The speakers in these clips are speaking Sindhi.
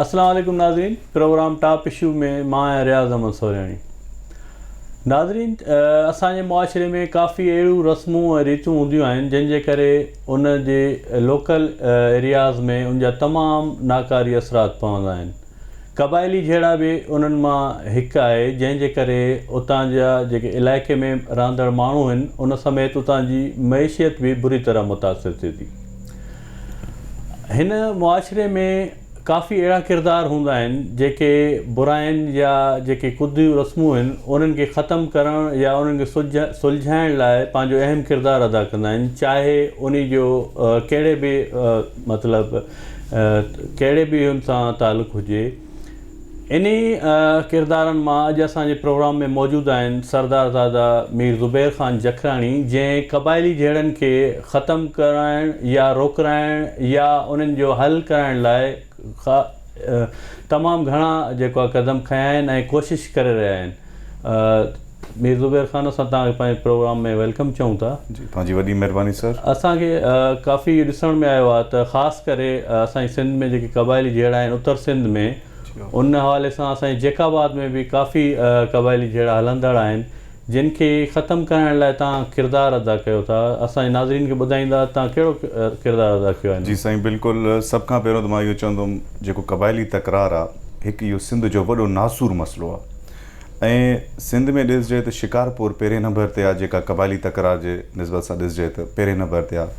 السلام عليڪم ناظرين پروگرام ٽاپ اشو ۾ مان آهيان رياض احمد سورياڻي ناظرين اسان جي معاشري ۾ ڪافي اهڙيون رسمون ۽ ريتون هونديون آهن جن جي ڪري ان جي لوڪل ايرياز ۾ ان جا تمام ناڪاري اثرات پوندا آهن قبائلي جهيڙا به انهن مان هڪ آهي جنهن جي ڪري اتان جا جيڪي علائقي ۾ رهندڙ ماڻهو آهن ان سميت اتان جي معيشيت به بري طرح متاثر ٿئي ٿي. هن معاشري ۾ ڪافي اهڙا ڪردار هوندا آهن جيڪي براين يا جيڪي ڪڌيون رسمون آهن انهن کي ختم ڪرڻ يا انهن کي سلجهائڻ لاء پنهنجو اهم ڪردار ادا ڪندا آهن چاهي انهي جو ڪهڙي به مطلب ڪهڙي به ان سان تعلق هجي. انهي ڪردارن مان اڄ اسان جي پروگرام ۾ موجود آهن سردار زاده مير زبير خان جکراڻي جنهن قبائلي جهيڙن کي ختم ڪرائڻ يا روڪرائڻ يا انهن جو حل ڪرائڻ لاء تمام گهڻا جيڪو آهي قدم کنيا آهن ۽ ڪوشش ڪري رهيا آهن. مير زبير خان اسان توهان کي پنهنجي پروگرام ۾ welcome چئون ٿا. جي توهان جي وڏي مهرباني سر. اسان کي ڪافي اهو ڏسڻ ۾ آيو آهي ته خاص ڪري اسان جي سنڌ ۾ جيڪي قبائلي جهيڙا آهن اتر سنڌ ۾ ان حوالي سان اسان جي جيڪب آباد ۾ به ڪافي قبائلي جهيڙا هلندڙ آهن جن کي ختم ڪرائڻ لاء توهان ڪردار ادا ڪيو ٿا اسان جي ناظرين کي ٻڌائيندا توهان ڪهڙو ڪردار ادا ڪيو آهي. جي سائين بلڪل سڀ کان پهريون ته مان اهو چوندم جيڪو قبائلي تڪرار آهي هڪ اهو سنڌ جو وڏو ناسور مسئلو آهي ۽ سنڌ ۾ ڏسجي ته شڪارپور پهرين نمبر تي آ جيڪا قبائلي تڪرار جي نسبت سان ڏسجي ته پهرين نمبر تي آ.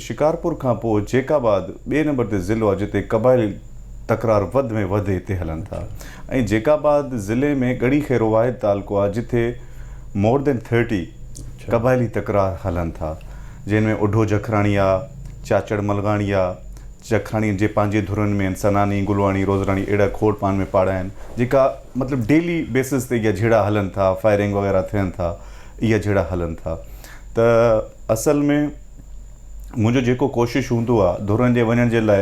شڪارپور کان پوء جيڪب آباد ٻئي نمبر تي ضلعو آ جتي قبائلي تڪرار وڌ ۾ وڌ هتي هلن ٿا ۽ جيڪب آباد ضلعي ۾ ڳڙهي خيرو واحد تعلقو آ جتي مور دين ٿرٽي قبائلي تڪرار هلن ٿا جنهن ۾ اڍو جکراڻي آ، چاچڙ ملغاڻي آ، جکراڻي جي پنهنجي ڌرين ۾ آهن سناني، گلواڻي، روزراڻي اهڙا کوڙ پاڻ ۾ پاڙا آهن جيڪا مطلب ڊيلي بيسز تي اها جهيڙا هلن ٿا فائرنگ وغيره ٿين ٿا اها جهيڙا هلن ٿا ته اصل ۾ منهنجو جيڪو ڪوشش هوندو آهي ڌرين جي وڃڻ جي لاء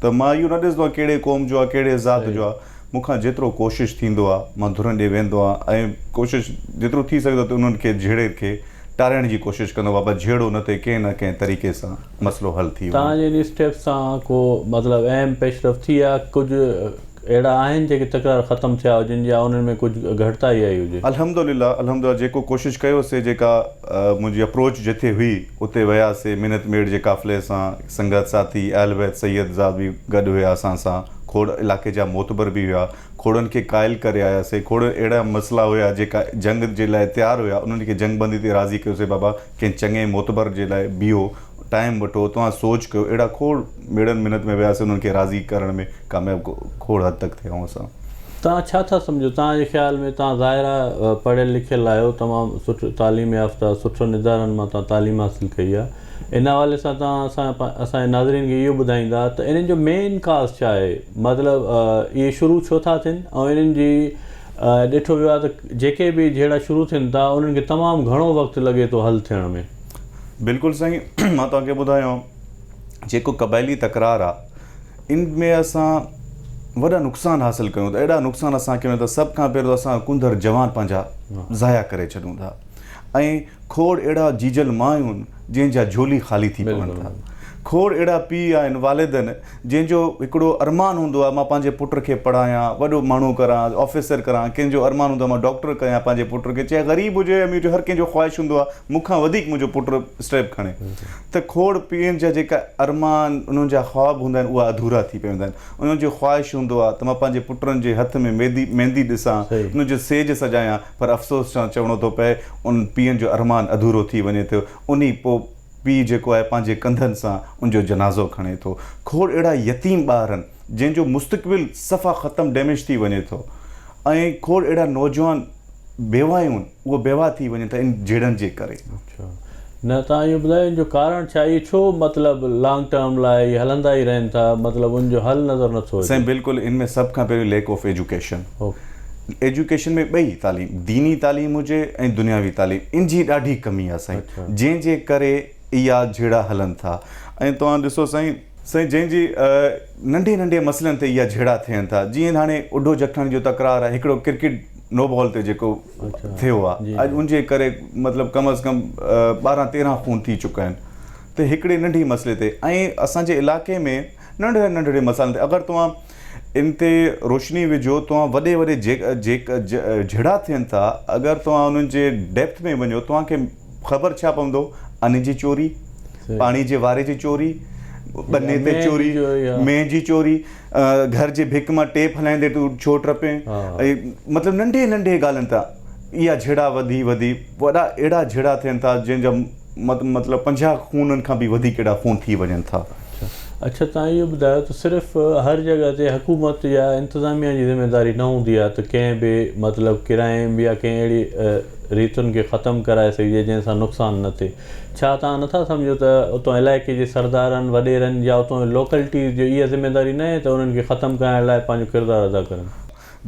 ته مان اهو نه ڏسندو آهيان ڪهڙي قوم جو آهي ڪهڙي ذات جو آهي مون کان جيترو ڪوشش ٿيندو آهي مان ڌرين ڏي ويندو آهيان ۽ ڪوشش جيترو ٿي سگهندو آهي ته انهن کي جهيڙي کي ٽارڻ جي ڪوشش ڪندو بابا جهيڙو نه ٿئي ڪنهن نه ڪنهن طريقي سان مسئلو حل ٿي وڃي. توهان جي ان اسٽيپ سان ڪو مطلب اهم پيش رفت ٿي يا ڪجهه اهڙا آهن جيڪي تڪرار ختم ٿيا هجن يا انهن ۾ ڪجهه گهٽتائي آئي هجي؟ الحمدلله الحمدلله جيڪو ڪوشش ڪيو سي جيڪا منهنجي اپروچ جٿي هئي اتي ويا سي محنت ميڙ جي قافلي سان سنگت ساٿي اهل بيت سيد زاد به گڏ هيا اسان سان کوڙ علاقي جا معتبر به هيا کوڙن کي قائل ڪري آيا سي کوڙ اهڙا مسئلا هيا جيڪا جنگ جي لاء تيار هيا انهن کي جنگ بندي تي راضي ڪيو سي بابا ڪنهن چڱي معتبر جي لاء بيهو ٽائيم وٺو توهان سوچ ڪيو اهڙا کوڙ ميڙن منت ۾ ويا سي انهن کي راضي ڪرڻ ۾ ڪامياب کوڙ حد تڪ ٿيا آهيون اسان. توهان ڇا ٿا سمجهو توهان جي خيال ۾ توهان ظاهر آهي پڙهيل لکيل آهيو تمام سٺي تعليم يافته سٺن ادارن مان توهان تعليم حاصل ڪئي آهي ان حوالي سان توهان اسان اسان جي ناظرين کي اهو ٻڌائيندا ته انهن جو مين ڪاز ڇا آهي مطلب اهي شروع ڇو ٿا ٿين ۽ انهن جي ڏٺو ويو آهي ته جيڪي به جهيڙا شروع ٿين ٿا انهن کي تمام گهڻو وقت لڳي ٿو حل ٿيڻ ۾. بلڪل سائين مان توهان کي ٻڌايان جيڪو قبائلي تڪرار آ ان ۾ اسان وڏا نقصان حاصل ڪيون ٿا اهڙا نقصان اسان کي ٿا سڀ کان پهريون ته اسان ڪنڌر جوان پنهنجا ضايع ڪري ڇڏون ٿا ۽ کوڙ اهڙا جيجل مايون جنهن جا جهولي خالي ٿي پون ٿا. کوڙ اهڙا پيء آهن والدن جنهن جو هڪڙو ارمان هوندو آهي مان پنهنجي پٽ کي پڙهايان وڏو ماڻهو ڪران آفيسر ڪران ڪنهن جو ارمان هوندو آهي مان ڊاڪٽر ڪيان پنهنجي پٽ کي چاهي غريب هجي امير هجي هر ڪنهن جو خواهش هوندو آهي مون کان وڌيڪ منهنجو پٽ اسٽيپ کڻي ته کوڙ پيئن جا جيڪا ارمان انهن جا خواب هوندا آهن اها اڌورا ٿي پوندا آهن انهن جو خواهش هوندو آهي ته مان پنهنجي پٽن جي هٿ ۾ ميندي ميندي ڏسان انهن جو سيج سجايان پر افسوس سان چوڻو ٿو پئي ان پيئن جو ارمان اڌورو ٿي وڃي ٿو. انهي پوء پيء جيڪو آهي پنهنجي ڪنڌن سان ان جو جنازو کڻي ٿو. کوڙ اهڙا يتيم ٻار آهن جنهن جو مستقبل صفا ختم ڊيميج ٿي وڃي ٿو ۽ کوڙ اهڙا نوجوان بيواهيون اهي بيواهه ٿي وڃن ٿا ان جهيڙن جي ڪري. اڇا نه توهان اهو ٻڌايو ان جو ڪارڻ ڇا اهي ڇو مطلب لانگ ٽرم لاء اهي هلندا ئي رهن ٿا مطلب ان جو حل نظر نٿو اچي. سائين بلڪل ان ۾ سڀ کان پهريون ليڪ آف ايجوڪيشن ايجوڪيشن ۾ ٻئي تعليم ديني تعليم هجي ۽ دنياوي تعليم ان جي ڏاڍي ڪمي آهي سائين جنهن جي ڪري اها جهيڙا هلن ٿا ۽ توهان ڏسو سائين سائين جنهن جي ننڍي ننڍي مسئلن تي اها جهيڙا ٿين ٿا جيئن هاڻي اڍو جکڻ جو تڪرار آهي هڪڙو ڪرڪيٽ نو بال تي جيڪو ٿيو آهي اڄ ان جي ڪري مطلب ڪم از ڪم 12 13 خون ٿي چڪا آهن ته هڪڙي ننڍي مسئلي تي ۽ اسان جي علائقي ۾ ننڍڙي ننڍڙي مسئلن تي اگر توهان ان تي روشني وجهو توهان وڏي وڏي جهيڙا ٿين ٿا اگر توهان انهن جي ڊيپٿ ۾ وڃو توهان کي خبر ڇا پوندو ان جي چوري پاڻي جي واري جي چوري ٻني تي چوري مينهن جي چوري گهر جي ڀڪ مان ٽيپ هلائيندي تون ڇو ٽپين مطلب ننڍي ننڍي ڳالهين تان اها جهيڙا وڌي وڌي وڏا اهڙا جهيڙا ٿين ٿا جنهن جا مطلب 50 خونن کان به وڌيڪ اهڙا خون ٿي وڃن ٿا. اڇا توهان اهو ٻڌايو ته صرف هر جڳهه تي حڪومت يا انتظاميا جي ذميواري نه هوندي آهي ته ڪنهن به مطلب ڪرائيم يا ڪنهن اهڙي ريتن کي ختم ڪرائي سگهجي جنهن سان نقصان نه ٿئي ڇا توهان نٿا سمجهو ته اتان علائقي جي سردارن وڏيرن يا اتان لوڪلٽيز جي اها ذميواري نه آهي ته انهن کي ختم ڪرائڻ لاء پنهنجو ڪردار ادا ڪرن.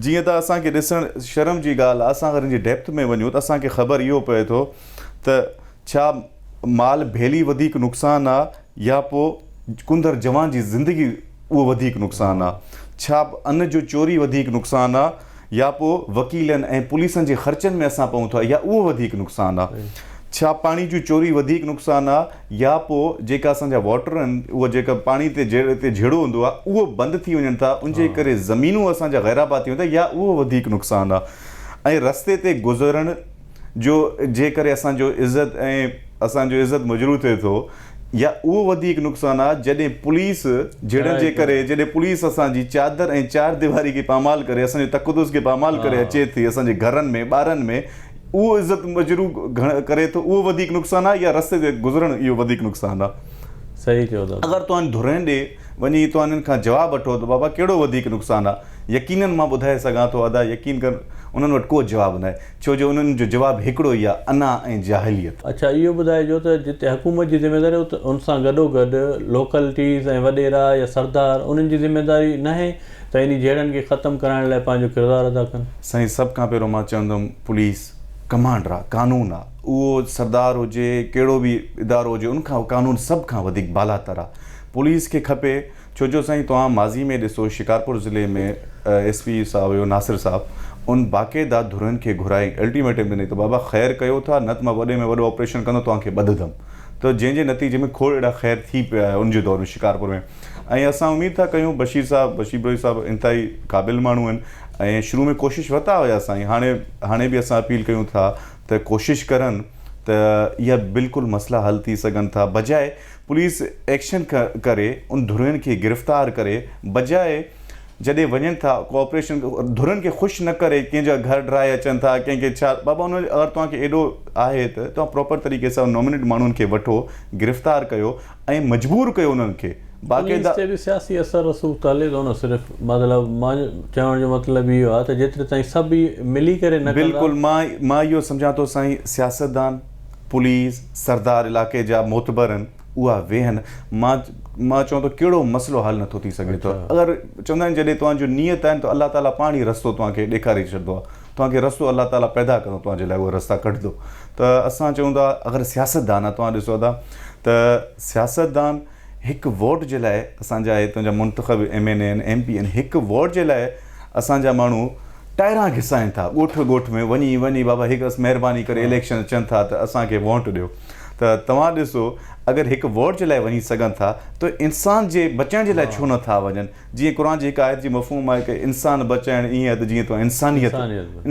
جيئن ته اسان کي ڏسڻ شرم جي ڳالهه آهي اسان اگر ان جي ڊيپٿ ۾ وڃون ته اسان کي خبر اهو پئي ٿو ته ڇا مال ڀيلي وڌيڪ نقصان آ يا پو ڪندر جوان جي زندگي اهو وڌيڪ نقصان آ؟ ڇا ان جو چوري وڌيڪ نقصان آ يا پو وڪيلن ۽ پوليسن جي خرچن ۾ اسان پئون ٿا يا اهو وڌيڪ نقصان آ؟ ڇا پاڻي جون چوري وڌيڪ نقصان آ يا پو جيڪا اسان جا واٽر آهن اهو جيڪا پاڻي تي تي جهيڙو هوندو آ اهو بند ٿي وڃن ٿا ان جي ڪري زمينون اسان جا غيرآباد ٿي وڃن ٿا يا اهو وڌيڪ نقصان آ؟ ۽ رستي تي گذرڻ جو جي ڪري اسان جو عزت ۽ اسان جو عزت مجروح ٿئي ٿو يا اهو وڌيڪ نقصان آ جڏهن پوليس جهيڙن جي ڪري جڏهن پوليس اسان جي چادر ۽ چار ديواري کي پامال ڪري اسان جي تقدس کي پامال ڪري اچي ٿي اسان جي گهرن ۾ ٻارن ۾ اهو عزت مجروح ڪري ٿو اهو وڌيڪ نقصان آ يا رستي تي گذرڻ اهو وڌيڪ نقصان آ. صحيح چيو دادا. اگر توهان ڌرين ڏي وڃي توهان انهن کان جواب وٺو ته بابا ڪهڙو وڌيڪ نقصان آ يقينن مان ٻڌائي سگهان ٿو ادا يقين ڪر انهن وٽ ڪو جواب ناهي ڇو جو انهن جو جواب هڪڙو ئي آ انا ۽ جاهليت. اڇا اهو ٻڌائجو ته جتي حڪومت جي ذميواري ات ان سان گڏوگڏ لوڪلٽيز ۽ وڏيرا يا سردار انهن جي ذميواري ناهي ته انهي جهيڙن کي ختم ڪرائڻ لاء پنهنجو ڪردار ادا ڪن. سائين سڀ کان پهريون مان چوندم پوليس ڪمانڊر آ قانون آ اهو سردار هجي ڪهڙو به ادارو هجي ان کان قانون سڀ کان وڌيڪ بالاتر آ پوليس کي کپي ڇو جو سائين توهان ماضي ۾ ڏسو شڪارپور ضلعي ۾ ايس پي صاحب هيو ناصر صاحب ان باقاعده ڌرين کي گهرائي الٽيميٽم ڏني ته بابا خير ڪيو ٿا نه ته مان وڏي ۾ وڏو آپريشن ڪندو توهان کي ٻڌندم ته جنهن جي نتيجي ۾ کوڙ اهڙا خير ٿي پيا ان جي دور ۾ شڪارپور ۾ ۽ اسان اميد ٿا ڪيون بشير صاحب بشير بروهي صاحب انتهائي قابل ماڻهو آهن ۽ شروع ۾ ڪوشش ورتا هيا سائين هاڻي هاڻي به اسان اپيل ڪيون ٿا ته ڪوشش ڪرن ته اها بلڪل مسئلا حل ٿي سگهن ٿا بجاء پوليس ايڪشن ڪري ان ڌرين کي گرفتار ڪري بجاء جڏهن وڃن ٿا ڪوآپريشن ڌرين کي خوش نه ڪري ڪنهن جا گهر ڊاهي اچن ٿا ڪنهن کي ڇا بابا ان اگر توهان کي ايڏو آهي ته توهان پراپر طريقي سان نومينيٽ ماڻهن کي وٺو گرفتار ڪيو ۽ مجبور ڪيو انهن کي پوليس باقاعده تي به سياسي اثر رسوخ ته هلي ٿو نه صرف مطلب مان چوڻ جو مطلب اهو آهي ته جيتري تائين سڀ ملي ڪري نه ڪندا. بلڪل مان مان اهو سمجهان ٿو سائين سياستدان پوليس، سردار علاقي جا معتبر آهن اها ويهن مان مان چوان ٿو ڪهڙو مسئلو حل نٿو ٿي سگهي ٿو اگر چوندا آهن جڏهن توهان جو نيت آهن ته الله تعالي پاڻ ئي رستو توهان کي ڏيکاري ڇڏندو آهي توهان کي رستو الله تعالي پيدا ڪندو توهان جي لاء اهو رستا ڪڍندو ته اسان چئون ٿا اگر سياستدان آهي توهان ڏسو ادا ته سياستدان هڪ ووٽ جي لاء اسان جا هتان جا منتخب ايم اين اي آهن ايم پي آهن هڪ ووٽ جي لاء اسان جا ماڻهو ٽائران گهسائين ٿا ڳوٺ ڳوٺ ۾ وڃي وڃي بابا هڪ مهرباني ڪري اليڪشن اچن ٿا ته اسان کي ووٽ ڏيو ته توهان ڏسو اگر هڪ ووٽ جي لاء وڃي سگهن ٿا ته انسان جي بچائڻ جي لاء ڇو نه ٿا وڃن جيئن قرآن جي هڪ آيت جي مفهوم آهي ته انسان بچائڻ ائين آهي ته جيئن توهان انسانيت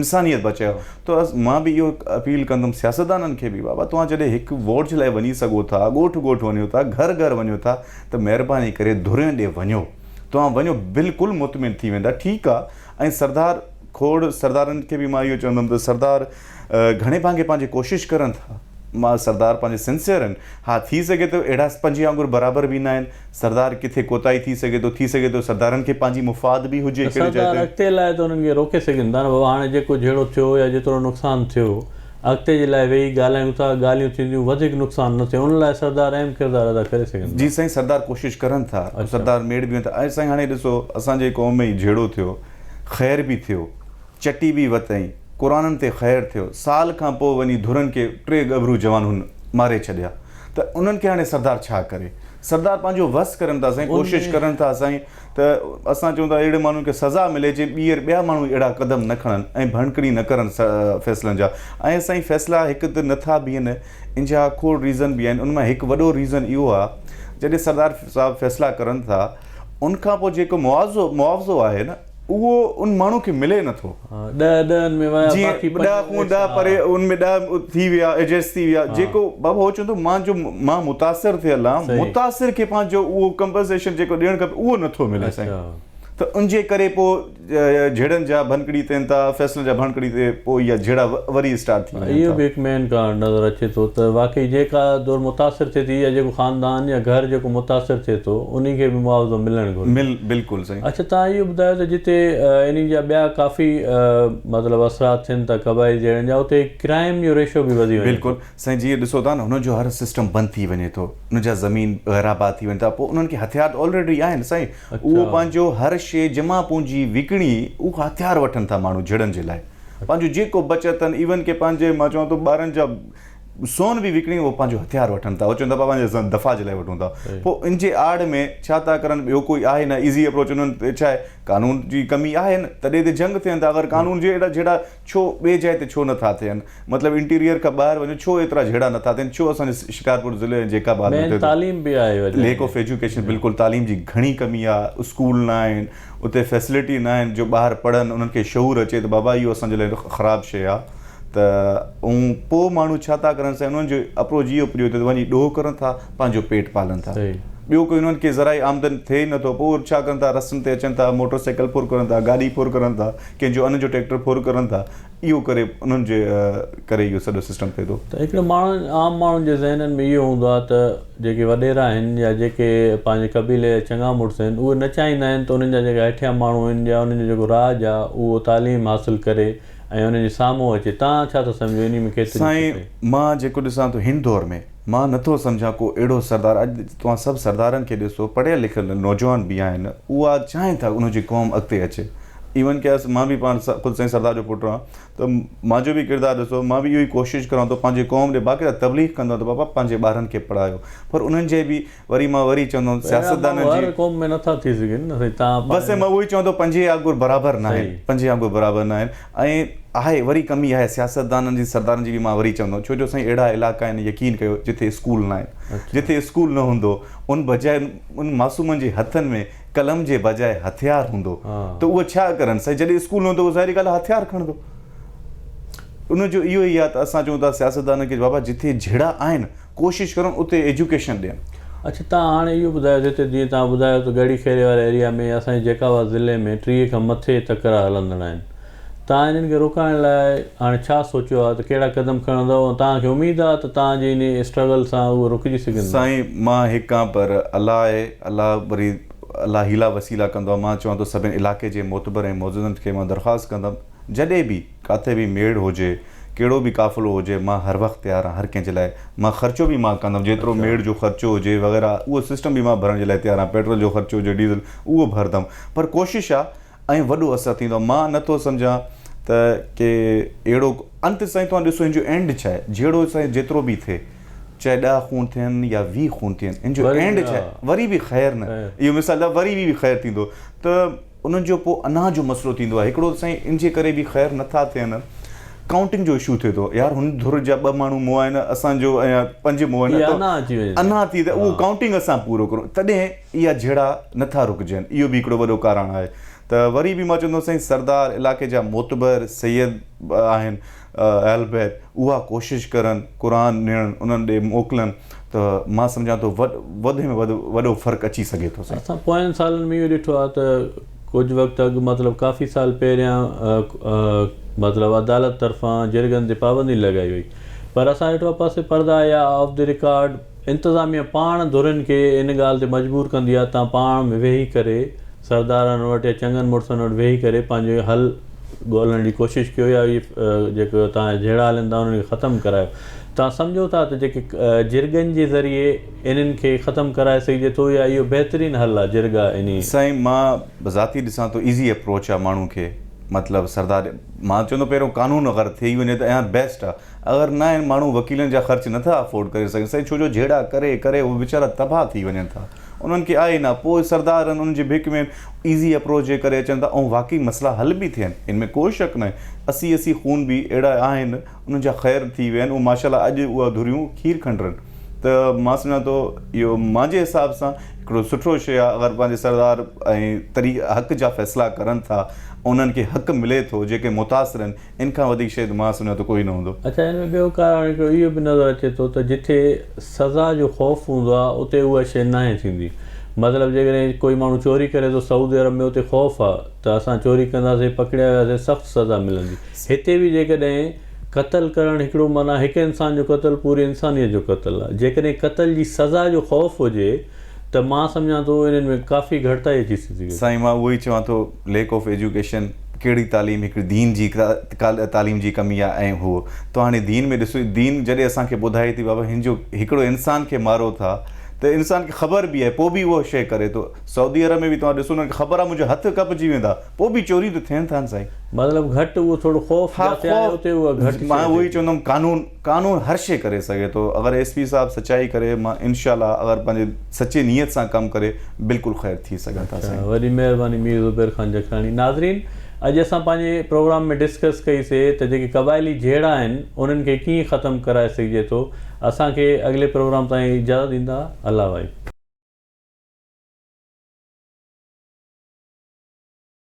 انسانيت بچايو ته مان به اهو اپيل ڪندم سياستدانن کي به بابا توهان جڏهن هڪ ووٽ جي لاء وڃي سگهو ٿا ڳوٺ ڳوٺ وڃو ٿا گهر گهر وڃو ٿا ته مهرباني ڪري ڌرين ڏي وڃو توهان وڃو بلڪل مطمئن ٿي ويندا ٺيڪ آهي ۽ سردار کوڙ سردارن کي به مان اهو چوندم ته سردار گهڻي ڀاڱي پنهنجي ڪوشش ڪرن ٿا مان سردار پنهنجي سنسيئر آهن ها ٿي سگهي ٿو اهڙا پنهنجي وانگر برابر به نه آهن سردار ڪٿي ڪوتاهي ٿي سگهي ٿو ٿي سگهي ٿو سردارن کي پنهنجي مفاد به هجي ته ڪهڙي جاء سردار تي. اڳتي لاء ته انهن کي روڪي سگهن ٿا نه بابا هاڻي جيڪو جهيڙو ٿيو يا جيترو نقصان ٿيو اڳتي جي لاء ويهي ڳالهايون ٿا ڳالهيون ٿينديون وڌيڪ نقصان نه ٿئي ان لاء سردار اهم ڪردار ادا ڪري سگهن ٿا. جي سائين سردار ڪوشش ڪرن ٿا سردار ميڙ به ٿا ۽ سائين هاڻي ڏسو اسان جي قوم ۾ ئي جهيڙو ٿيو خير به ٿيو چٽي به وتئين قرآنن تي خير ٿيو سال کان پوء وڃي ڌرن کي ٽي ڳڀرو جوان هن ماري ڇڏيا ته انهن کي هاڻي سردار ڇا ڪري سردار پنهنجو وس ڪرن ٿا سائين ڪوشش ڪرن ٿا سائين ته اسان چئون ٿا اهڙي ماڻهن کي سزا ملي جي ٻيهر ٻيا ماڻهو اهڙا قدم نه کڻن ۽ ڀڻڪڙي نه ڪرن فيصلن جا ۽ سائين فيصلا هڪ ته نه ٿا بيهن ان جا کوڙ ريزن به آهن ان مان هڪ وڏو ريزن اهو آهي جڏهن سردار صاحب فيصلا ڪرن ٿا ان کان پوء جيڪو معاوضو معاوضو آهي نه اهو ان ماڻهو کي ملي نٿو. ڏهه ڏهن ۾ ويا جيئن باقي پنج ڏهه کان ڏهه پري ان ۾ ڏهه ٿي ويا ايڊجسٽ ٿي ويا جيڪو بابا هو چوندو مان جو مان متاثر ٿيل آهيان متاثر کي پنهنجو اهو ڪمپنسيشن جيڪو ڏيڻ کپي اهو نٿو ملي سائين ته ان جي ڪري پوء جهيڙن جا ڀنڪڙي ٿين ٿا فيصلن جا ڀنڪڙي تي پوء اها جهيڙا وري اسٽارٽ ٿي وڃن اهو ٿا. به هڪ مين ڪارڻ نظر اچي ٿو ته واقعي جيڪا ڌر متاثر ٿئي ٿي يا جيڪو خاندان يا گهر جيڪو متاثر ٿئي ٿو انهي کي به معاوضو ملڻ گهرجي. مل بلڪل سائين. اڇا توهان اهو ٻڌايو ته جتي انهي جا ٻيا ڪافي مطلب اثرات ٿين ٿا قبائلي جهيڙن جا اتي ڪرائيم جو ريشو به وڌي وڃي ٿو. بلڪل سائين جيئن ڏسو ٿا نه هنن جو هر سسٽم بند ٿي وڃي ٿو انهن جا زمين غير آباد ٿي وڃن ٿا پوء انهن کي هٿيار ته آلريڊي آهن سائين اهو پنهنجو هر شيء جمع پونجي وڪڻي اهو هٿيار وٺن ٿا ماڻهو جهيڙن جي لاء پنهنجو جيڪو بچت اٿن ايون ڪي پنهنجي مان چوان ٿو ٻارن جا سون به وڪڻي اهو پنهنجو هٿيار وٺن ٿا اهو چون ٿا بابا پنهنجي دفاع جي لاء وٺون ٿا پوء ان جي آڙ ۾ ڇا ٿا ڪرن ٻيو ڪوئي آهي نه ايزي اپروچ انهن تي ڇا آهي قانون جي ڪمي آهي نه تڏهن ته جنگ ٿين ٿا اگر قانون جي اهڙا جهيڙا ڇو ٻي جاء تي ڇو نه ٿا ٿين مطلب انٽيريئر کان ٻاهر وڃو ڇو ايترا جهيڙا نه ٿا ٿين ڇو اسان جي شڪارپور ضلعي ۽ جيڪب آباد ۾ مين ٿئي ٿو تعليم به آهي وجه ليڪ آف ايجوڪيشن بلڪل تعليم جي گهڻي ڪمي آ اسڪول نه آهن اتي فيسلٽي نه آهن جو ٻاهر پڙهن انهن کي شعور اچي ته بابا اهو اسان جي لاء خراب شي آ ته ۽ پو ماڻهو ڇا ٿا ڪرن سائين انهن جو اپروچ اهو پيو ٿئي ته وڃي ڏوهه ڪرن ٿا پنهنجو پيٽ پالن ٿا ٻيو ڪوئي انهن کي ذرائي آمدن ٿئي نه ٿو پوء ڇا ڪن ٿا رستن تي اچن ٿا موٽر سائيڪل ڦر ڪرن ٿا گاڏي ڦر ڪرن ٿا ڪنهن جو ان جو ٽريڪٽر ڦر ڪرن ٿا اهو ڪري انهن جي ڪري اهو سڄو سسٽم ٿئي ٿو. ته هڪڙي ماڻهن عام ماڻهن جي ذهنن ۾ اهو هوندو آهي ته جيڪي وڏيرا آهن يا جيڪي پنهنجي قبيلي جا چڱا مڙس آهن اهي نه چاهيندا آهن ته انهن جا جيڪا هيٺيان ماڻهو آهن يا انهن جو جيڪو راڄ آهي اهو تعليم حاصل ڪري ۽ انهن جي سامهون اچي توهان ڇا ٿا سمجهو انهي ۾ ڪيتري سائين سچائي. مان جيڪو ڏسان ٿو هن دور ۾ مان نٿو سمجهان ڪو اهڙو سردار اڄ توهان سڀ سردارن کي ڏسو پڙهيل لکيل نوجوان به آهن اها چاهين ٿا انهن جي قوم اڳتي اچي ايون ڪي مان به پاڻ خود سائين سردار جو پٽ آهيان ته مانجو به ڪردار ڏسو مان به اهو ئي ڪوشش ڪران ٿو پنهنجي قوم ڏي باقاعده تبليغ ڪندو آهيان ته بابا پنهنجي ٻارن کي پڙهايو پر انهن جي به وري مان وري چوندو آهيان سياستدانن جي هر قوم ۾ نٿا ٿي سگهن نه سائين تان بس مان اهو ئي چوان ٿو پنجي آڱر برابر نه آهن پنجي آڱر برابر نه آهن ۽ آهي وري ڪمي آهي سياستدانن جي سردارن جي به مان وري چوندو ڇو جو سائين اهڙا علائقا آهن يقين ڪيو جتي اسڪول نه آهن جتي اسڪول نه هوندو ان بجاء ان معصومن جي هٿن ۾ قلم جي بجاء هٿيار هوندو ته اهو ڇا ڪرن سائين جڏهن اسڪول نه هوندو ظاهري ڳالهه آهي هٿيار کڻندو ان جو اهو ئي آهي ته اسان چئون ٿا سياستدانن کي بابا جتي جهيڙا آهن ڪوشش ڪرن اتي ايجوڪيشن ڏين. اڇا توهان هاڻي اهو ٻڌايو ته هتي جيئن توهان ٻڌايو ته ڳڙهي خيري واري ايريا ۾ اسان جي جيڪب آباد ضلعي ۾ 30 کان مٿي تڪرار هلندڙ آهن توهان انهن کي روڪائڻ لاء هاڻي ڇا سوچيو آهي ته ڪهڙا قدم کڻندؤ ۽ توهان کي اميد آهي ته توهان جي انهي اسٽرگل سان اهو رڪجي سگهندو؟ سائين مان هڪ آن پر الله آهي الله وري الله حيلا وسيلا ڪندو آهي مان چوان ٿو سڀن علاقي جي معتبر ۽ معززن کي مان درخواست ڪندم جڏهن به ڪاٿي به ميڙ هجي ڪهڙو به قافلو هجي مان هر وقت تيار آهيان هر ڪنهن جي لاء مان خرچو به مان ڪندم جيترو ميڙ جو خرچو هجي وغيره اهو سسٽم به مان ڀرڻ جي لاء تيار آهيان پيٽرول جو خرچو هجي ڊيزل اهو ڀرندم پر ڪوشش آهي ۽ وڏو اثر ٿيندو مان نه ٿو سمجهان ته ڪي اهڙو انت سائين توهان ڏسو هن جو اينڊ ڇا آهي جهيڙو سائين جيترو به ٿئي چاهي 10 خون ٿين يا 20 خون ٿين هن جو اينڊ ڇا آهي وري به خير نه اهو مثال ته وري به خير ٿيندو ته انهن جو پوء انا جو مسئلو ٿيندو آهي هڪڙو سائين ان جي ڪري به خير نه ٿا ٿين ڪائونٽنگ جو اشو ٿئي ٿو يار هن ڌر جا ٻه ماڻهو مئا آهن اسان جو ۽ پنج مئا آهن ته انا ٿي ته اهو ڪائونٽنگ اسان پورو ڪرون تڏهن اها جهيڙا نه ٿا رڪجن اهو به هڪڙو وڏو ڪارڻ آهي ته وري به مان چوندس سائين سردار علاقي جا معتبر سيد آهن اهل بيت اها ڪوشش ڪرن قرآن نيڻ انهن ڏي موڪلن ته مان سمجهان ٿو وڌ ۾ وڌ وڏو فرق اچي سگهي ٿو سائين. اسان پوين سالن ۾ اهو ڏٺو آهي ته ڪجهه وقت اڳ مطلب ڪافي سال پهريان مطلب عدالت طرفان جرڳن تي پابندي لڳائي وئي پر اسان ڏٺو آهي پس پرده يا آف the record انتظاميه پاڻ ڌرين کي ان ڳالهه تي مجبور ڪندي آهي تان پاڻ ۾ ويهي ڪري سردارن وٽ يا چڱن مڙسن وٽ ويهي ڪري پنهنجو حل ڳولڻ جي ڪوشش ڪيو يا اهي جيڪو توهان جا جهيڙا هلن ٿا انهن کي ختم ڪرايو توهان سمجهو ٿا ته جيڪي جرڳن جي ذريعي انهن کي ختم ڪرائي سگهجي ٿو يا اهو بهترين حل آهي جرڳا انهي. سائين مان ذاتي ڏسان ٿو ايزي اپروچ آهي ماڻهو کي مطلب سردار مان چوندو پهريون قانون اگر ٿي وڃي ته اها بيسٽ آهي اگر نه آهن ماڻهو وڪيلن جا خرچ نه ٿا افورڊ ڪري سگهن سائين ڇو جو جهيڙا ڪري ڪري اهي ويچارا تباهه ٿي وڃن ٿا انهن کي آهي نه پوء سردار آهن انهن جي ڀڪ ۾ ايزي اپروچ جي ڪري اچن ٿا ۽ واقعي مسئلا حل به ٿين ان ۾ ڪو شڪ ناهي 80 80 خون به اهڙا آهن انهن جا خير ٿي ويا آهن اهي ماشاء الله اڄ اها ڌريون کير کنڊرن ته مان سمجهان ٿو اهو مانجي حساب سان هڪڙو سٺو شيء آهي اگر پنهنجي سردار ۽ طريق حق جا فيصلا ڪرن ٿا انهن کي حق ملي ٿو جيڪي متاثر آهن ان کان وڌيڪ شيء ته مان سمجهان ٿو ڪوئي نه هوندو. اڇا ان ۾ ٻيو ڪارڻ هڪڙو اهو به نظر اچي ٿو ته جتي سزا جو خوف هوندو آهي اتي اها شيء ناهي ٿيندي مطلب جيڪڏهن ڪوئي ماڻهو چوري ڪري ٿو سعودي عرب ۾ اتي خوف آهي ته اسان چوري ڪنداسين پڪڙيا وياسين سخت سزا ملندي هتي به جيڪڏهن قتل ڪرڻ هڪڙو معنيٰ هڪ انسان جو قتل پوري انسانيت جو قتل آهي جيڪڏهن قتل جي سزا جو خوف هجي ته مان سمجهان ٿو انهن ۾ ڪافي گهٽتائي اچي سگهي ٿي. سائين مان اهو ئي چوان ٿو ليڪ آف ايجوڪيشن ڪهڙي تعليم هڪڙي دين جي تعليم جي ڪمي آهي ۽ هو تو هاڻي دين ۾ ڏسو دين جڏهن اسان کي ٻڌائي ٿي بابا هن جو هڪڙو انسان کي مارو ٿا ته انسان کي خبر به آهي پوء به اهو شيء ڪري ٿو سعودي عرب ۾ به توهان ڏسو انهن کي خبر آهي منهنجا هٿ ڪپجي ويندا پوء به چوريون ته ٿين ٿا نه سائين. مطلب گهٽ اهو ٿورو خوف ها جاتي آهي خوف اتي اها گهٽ مان شيء اهو ٿئي ئي ٿي. چوندم قانون قانون هر شيء ڪري سگهي ٿو اگر ايس پي صاحب سچائي ڪري مان انشاء الله اگر پنهنجي سچي نيت سان ڪم ڪري بلڪل خير ٿي سگهن ٿا اڇا سائين. وڏي مهرباني مير زبير خان جکراڻي ناظرين اڄ اسان پنهنجي پروگرام ۾ ڊسڪس ڪئي سي ته جيڪي قبائلي جهيڙا آهن انهن کي ڪيئن ختم ڪرائي سگهجي ٿو اسان کي اڳلي پروگرام تائين اجازت ڏيندا الله وائي.